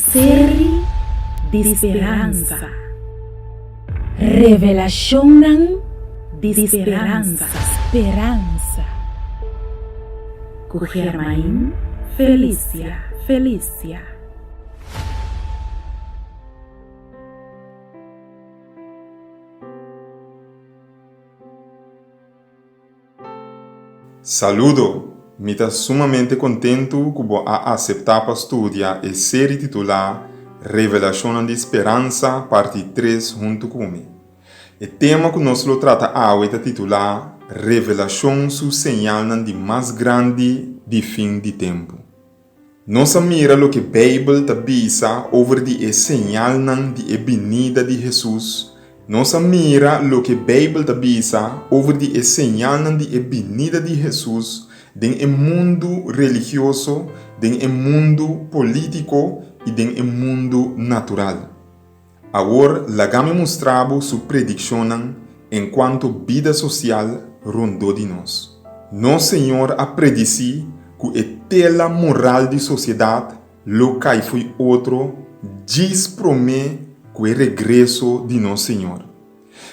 Seri di speransa. Revelashonnan di speransa. Speransa. Ku Germain Felicia Felicia. Saludo! Mi ta sumamente kontentu ku bo a aseptá pa studia e seri titulá Revelashonnan di Speransa, Parti tres huntu ku mi. E tema ku nos lo trata awe ta titulá Revelashon su señalnan di mas grandi di fin di tempu. Nos a mira loke Beibel ta bisa over di e señalnan di e binida di Hesus. Nos a mira loke Beibel ta bisa over di e señalnan di e binida di Hesus den e mundu religioso, den e mundu polítiko i den e mundu natural. Awor laga mi mustra bo su predikshonnan enkuanto bida sosial rondó di nos. Nos Señor a predisí ku e tela moral di sosiedat lo kai fo'i otro djis promé ku e regreso di nos Señor.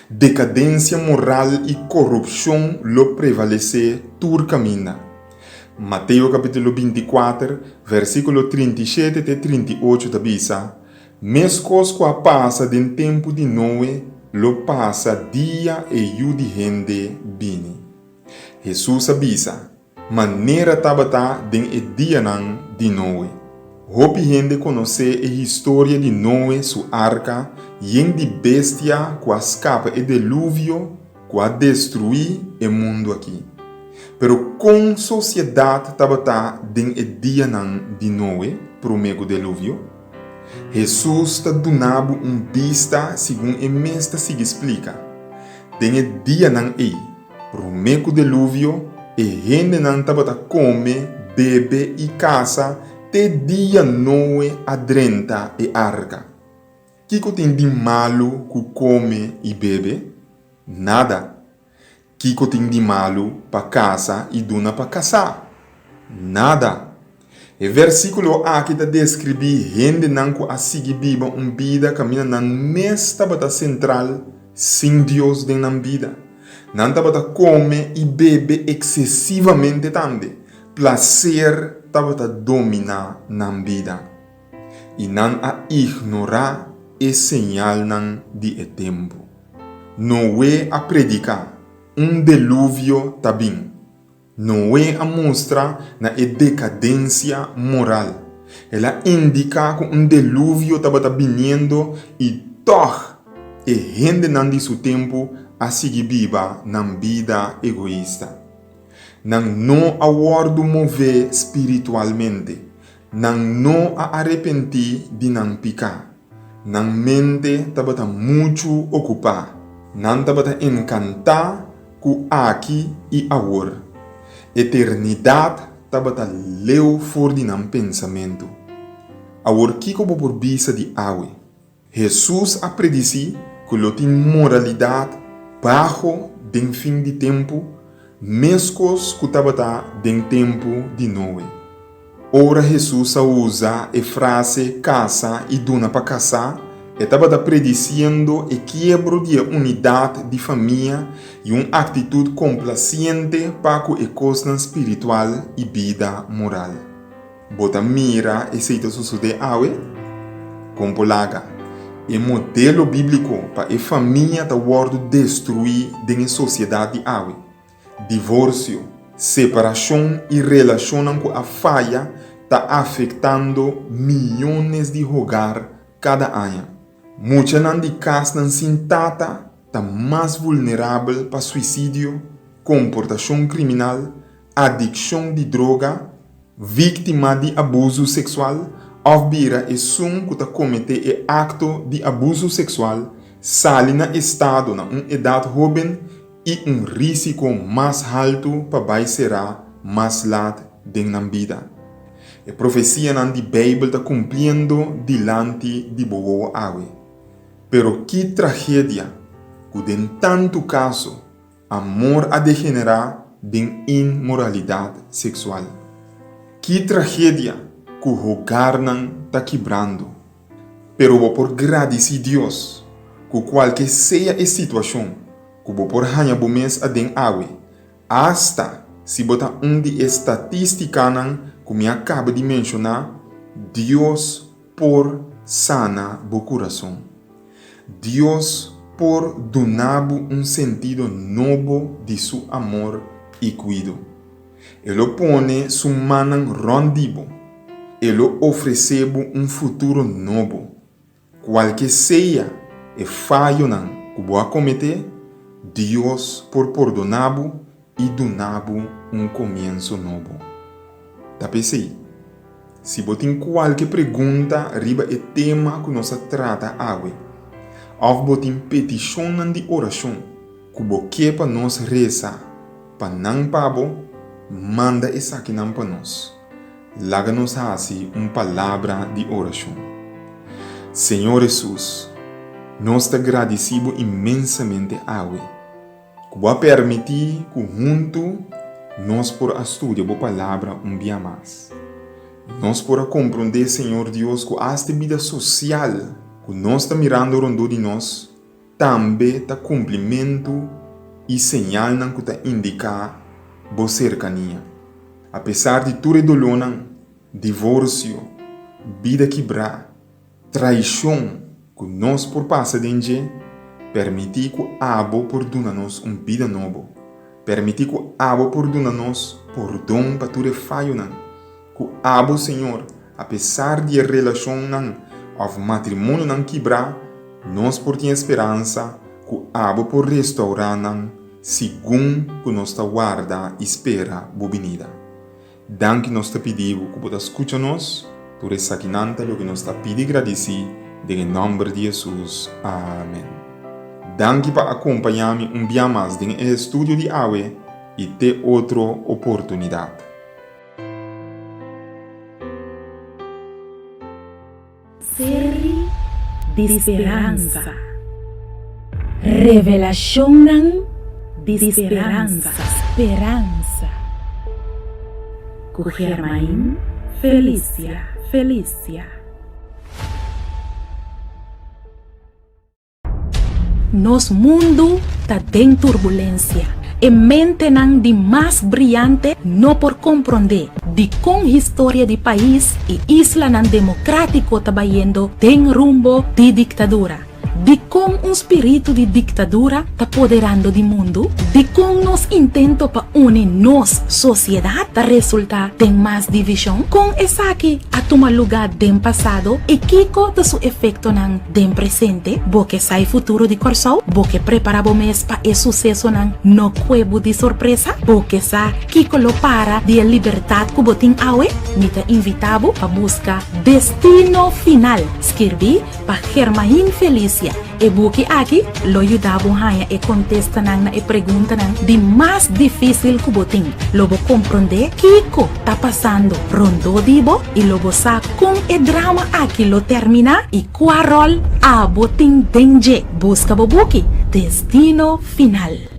Dekadensia moral i korupshon lo prevalesé tur kaminda. Mateo kapítulo 24, versíkulo 37 te 38 ta bisa, Meskos ku a pasa den tempu di Noe, lo pasa dia e Yu di hende bini. Hesus a bisa, Manera tabata den e dianan di Noe. Hopi hende konosé e historia di Noe su arka yen di bestia ku a skapa e deluvio ku a destruí e mundu akí. Pero kon sosiedat tabata den e dianan di Noe promé ku deluvio? Hesus ta duna bo un bista segun e mes ta sigui splika. Den e dianan ei, promé ku Deluvio, e hendenan tabata kome, bebe i kasa te dia Noe a drenta e arka. Kiko tin di malu ku kome i bebe? Nada. Kiko tin di malu pa kasa i duna pa kasá? Nada! E versíkulo aki ta deskribí hendenan ku a sigui biba un bida kaminda nan mes tabata sentral sin Dios den nan bida. Nan tabata kome i bebe eksesivamente tambe. Plaser tabata dominá nan bida. I nan a ignorá e señalnan di e tempu. Noe a prediká, Un deluvio ta bin. Noe a mustra na e dekadensia moral. El a indiká ku un deluvio tabata biniendo i tòg e hendenan di su tempu a sigui biba nan bida egoista. Nan no a wòrdu mové spiritualmente. Nan no a arepentí di nan piká. Nan mente tabata muchu okupá. Nan tabata enkantá ku aki i awor. Eternidat tabata leu for di nan pensamentu. Awor kiko bo por bisa di awe? Hesus a predisí ku lo tin moralidat baho den fin di tempu meskos ku tabata den tempu di Noe. Ora Hesus a usa e frase kasa i duna pa kasá, e tabata predisiendo e kiebro di e unidat di famia i un aktitut komplasiente pa ku e kosnan spiritual i bida moral. Bo ta mira esei ta sosodé awe? Kon por laga? E modelo bíbliko pa e famia ta wòrdu destruí den e sosiedat di awe. Divorsio, separashon i relashonnan ku a faya ta afektando miónes di hogar kada aña. Muchanan di kasnan sin tata ta mas vulnerabel pa suisidio, komportashon kriminal, adikshon di droga, víktima di abusu seksual òf bira esun ku ta kometé e akto di abusu seksual, sali na estado na un edat hóben i un rísiko mas haltu pa bai será mas lat den nan bida. E profesianan di Beibel ta kumpliendo dilanti di bo wowo awe. Pero ki tragedia ku den tantu kaso Amor a degenerá den inmoralidat seksual. Ki tragedia ku hogarnan ta kibrando! Pero bo por gradisí Dios ku kualke sea e situashon ku bo por haña bo mes aden awe, asta si bo ta un di e statistikanan ku mi a kaba di menshoná, Dios por sana bo kurason. Dios por duna bo un sentido nobo di su amor i kuido. E lo pone su mannan rònt di bo. E lo ofresé bo un futuro nobo. Kualke sea e fayonan ku bo a kometé, Dios por pordoná bo i duna bo un komienso nobo. Ta p'esei, si bo tin kualke pregunta riba e tema ku nos a trata awe, òf bo tin petishonnan di orashon ku bo ke pa nos resa pa nan pa bo, manda esakinan pa nos. Laga nos hasi un palabra di orashon. Señor Hesus, nos ta gradisí bo inmensamente awe ku bo a permití ku huntu nos por a studia bo palabra un bia mas. Nos por a komprondé, Señor Dios, ku asta e bida sosial ku nos ta mirando rondó di nos Tambe ta kumplimentu i señalnan ku ta indiká bo serkania. Apesar di tur e dolónan, divorsio, bida kibrá, traishon ku nos por pasa den dje, permití ku abo por duna nos un bida nobo. Permití ku abo por duna nos pordon pa tur e fayonan. Ku abo, Señor, apesar di e relashonnan òf matrimonionan kibrá, nos por tin e speransa ku abo por restourá nan segun ku nos ta warda i spera bo binida. Danki nos ta pidi bo ku bo ta skucha nos, tur esakinan ta loke nos ta pidi gradisí den e nòmber di Hesus. Amèn. Danki pa a kompañá mi un bia mas den e estudio di awe i te otro oportunidat. Seri di speransa. Revelashonnan di speransa. Speransa. Ku Germain Felicia. Felicia. Nos mundu ta den turbulensia. E mentenan di mas briante no por komprondé dikon historia di pais i islanan demokratiko ta bayendo den rumbo di diktadura. Dikon un spiritu di diktadura ta poderando di mundu? Dikon nos intento pa uni nos sosiedat ta resultá den mas divishon? Kon esaki a tuma lugá den pasado i kiko ta su efektonan Den presente, bo ke sa e futuro di Kòrsou? Bo ke prepará bo mes pa e susesonan no kue bo di sorpresa? Bo ke sa kiko lo para di e libertat ku bo tin awe? Mi ta invitá bo pa buska Destino Final, skirbí pa Germain Felicia. E buki aki lo yuda bo haña e kontestanan na e preguntanan di mas difísil ku bo tin. Lo bo komprondé kiko ta pasando rondó di bo i lo bo sa Kon e drama aki lo terminá i kua ròl abo tin den dje? Buska bo buki Destino Final.